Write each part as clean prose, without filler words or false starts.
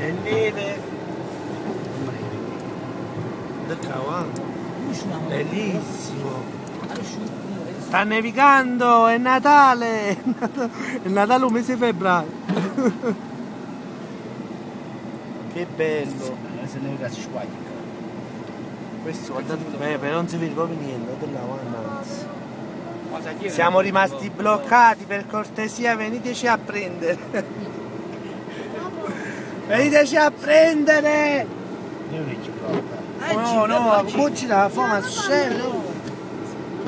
È neve. Guarda qua, bellissimo. Sta nevicando, è Natale! È Natale un mese di febbraio. Che bello! Se nevica si squaglia. Questo guardate, beh, però non si vede proprio niente, guardate là, guarda. Siamo rimasti bloccati, per cortesia veniteci a prendere. Veniteci a prendere! No, no, come gira la fama, scemo!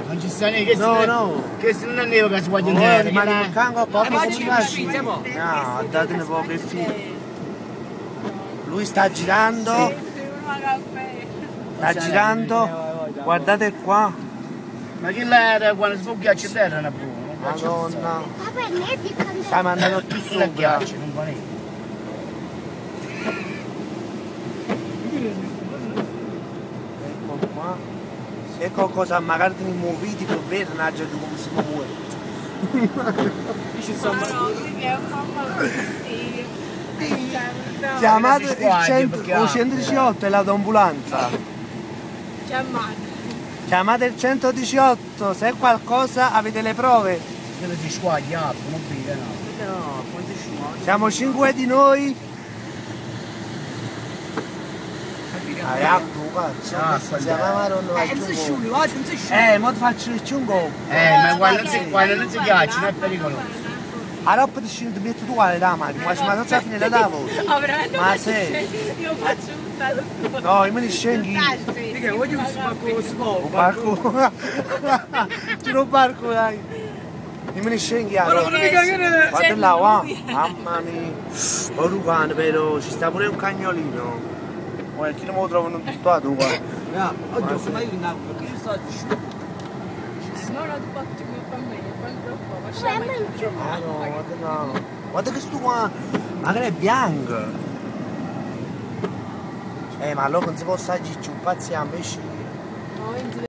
Non ci sta neanche, No, no! Che se non è neve che si squaglia in Oh, terra. rimane il cango, proprio Ma come ci lasci. siamo. No, datene poco, figlio. Lui sta girando, sta girando, guardate qua. Ma che l'era quando si ghiaccio in terra una buona. Madonna, Papà, nevica. sta mandando più La sopra. ghiaccio, non va niente. Ecco qua. Ecco cosa magari ti muovi per vedere una gente come si muove. Chiamate il 100, 118 è l'autoambulanza. Chiamate il 118, se è qualcosa avete le prove. Quello si squaglia, non vede, no. Siamo 5 di noi. Ah, acqua, cazzo, Non si sciuli, va, non si sciuli. Mo ti faccio il ciungo. Ma quando non si ghiaccia non è pericoloso. Allora ti scendo, ti metto tu quale la macchina, ma senza finire la tavola. Ma se. Io faccio un No, io me ne scendo. Perché voglio un spacco, Un parco. C'è un parco, dai. Io me ne scendo. Ma non mica che Guarda là, va. Mamma mia. Oh, cane, però, ci sta pure un cagnolino. Guarda, chi non me lo trovo non tutto qua. Oddio, ma io in acqua, perché ci sta di sciù? No, no, tu faccio come fa meglio, quando troppo, Ah no, guarda no. Guarda che sto qua, magari è bianco. Ma allora non si può stare giù, pazziamo, esci. No,